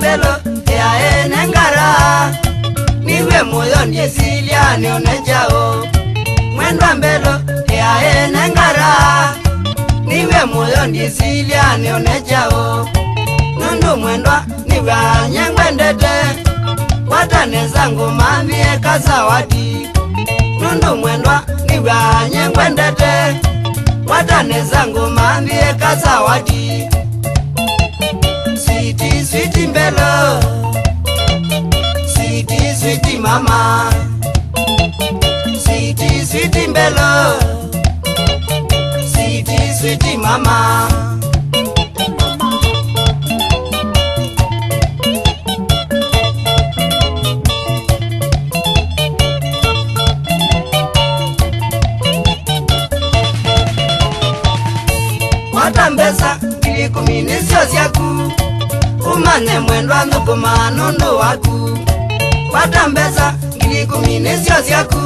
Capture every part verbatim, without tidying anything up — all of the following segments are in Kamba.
Mbelo ya ene ngara, niwe mũyo ndisilya nĩone kyaũ. Mwendwa mbelo ya ene ngara, niwe mũyo ndisilya nĩone kyaũ. Nũndũ mwendwa niwe anye ngwendete, kwata nesa ngũmanthie kasawati. Nũndũ mwendwa niwe anye ngwendete, kwata nesa ngũmanthie kasawati. Switi, switi mbelo. Switi, switi mama. Switi, switi mbelo. Switi, switi mama. Kwata mbesa ngili ikũmi nĩsyo syaku, ũmanye mwendwa nthũkũmaa nũndũ waku. Kwata mbesa ngili ikũmi nĩsyo syaku,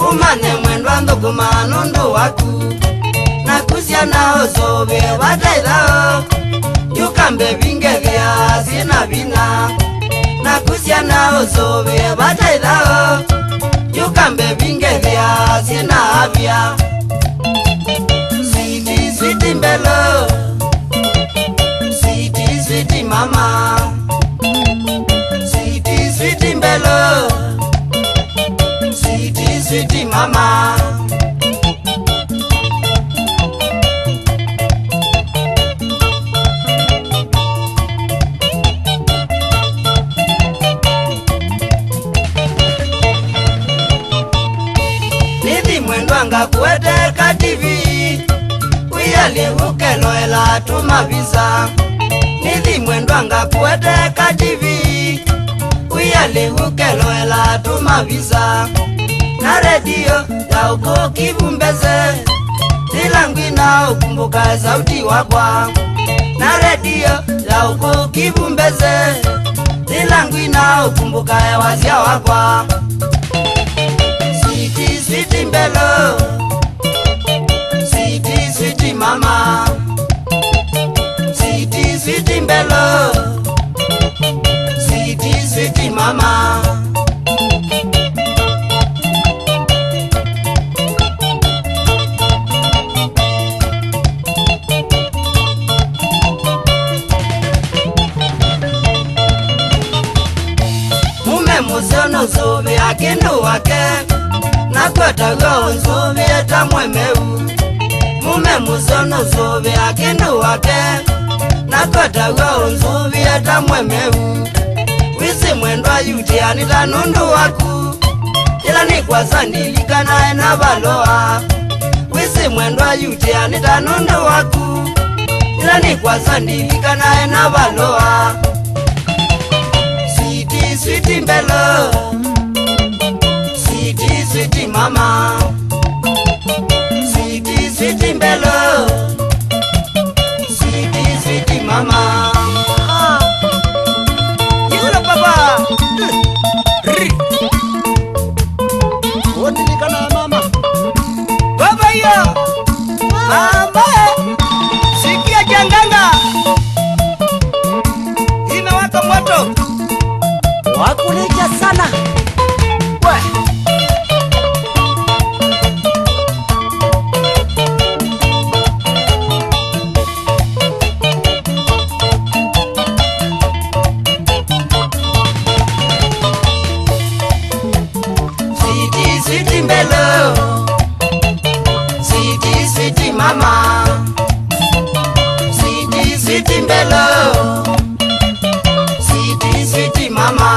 ũmanye mwendwa nthũkũmaa nũndũ waku. Naku syana ũsũvĩe vata ĩthao, yu kambevi ngethĩa syĩ na vinya. Naku syana ũsũvĩe vata ĩthao, yu kambevi ngethĩa syĩ na avya. Switi, switi mbelo. Switi, switi mama. Switi, switi mbelo. Switi, switi mama. Nĩthi mwendwa ngakũete ka T V, wĩalyĩ ũkeloela tũmavisa. Nĩthi mwendwa ngakũete ka T V, wĩalyĩ ũkeloela tũmavisa. Na redio ya ũkũkivu mbese, yĩla ngwina ũkumbũka sauti wakwa. Na redio ya ũkũkivu mbese, yĩla ngwina ũkumbũka wasya wakwa. Switi, switi mbelo. Switi, switi mama. Switi, switi mbelo. Switi, switi mama. Mũme mũseo nũsũvĩa kĩndũ wake, nakwataw'a ũnsũvĩe ta mwemeu. Mũme mũseo nũsũvĩa kĩndũ wake, nakwataw'a ũnsũvĩe ta mwemeu. Wĩsĩ mwendwa yutĩa nĩ ta nũndũ waku, yĩla nĩ kwasa ndilikanae na valoa. Wĩsĩ mwendwa yutĩa nĩ ta nũndũ waku, yĩla nĩ kwasa ndilikanae na valoa. Switi, switi mbelo. Switi, switi mama. Switi, switi mbelo. Switi, switi mama. Ah. Yula papa. Ri. Wote ni kana mama. Baba yo. Mama. Sikia janganga. Imewaka moto. Wakulicha sana. We. Switi, switi mbelo. Switi, switi mama. Switi, switi mbelo. Switi, switi mama.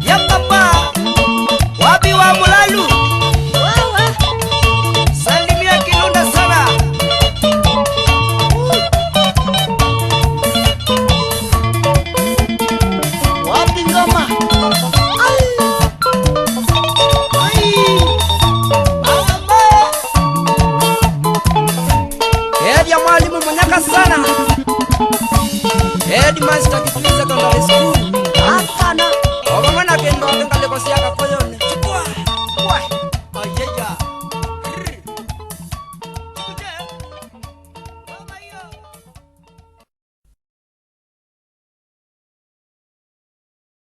Ya papa. Wapi wa Mulalu? Salimia Kilunda sana. Wapi ngoma? Ai. Ai. Mama. Ethya mwalimu mũnyaka sana. Headmaster Kitui Secondary School. Asana. O vamwe na kĩndũ ngalĩko sya Kakũyũnĩ. Chukua. Kwa.